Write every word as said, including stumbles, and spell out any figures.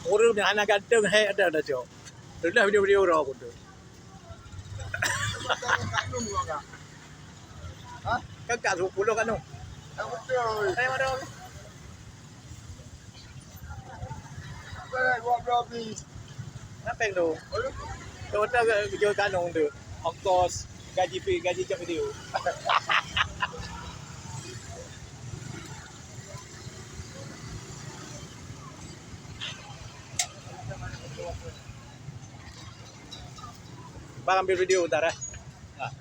Ureueng nyang hana ganteng hék ada, ada cok. Tulah video-video uroe aku tu. Hah? Kan kat sepuluh kan tu. Tak betul. Saya ada. Apa nak buat berhabis? Ngapain tu? Tu hotel ke kerja kanong tu. Ongkos, gaji pi, gaji cak video. Bang ambil video bentar eh. Ah.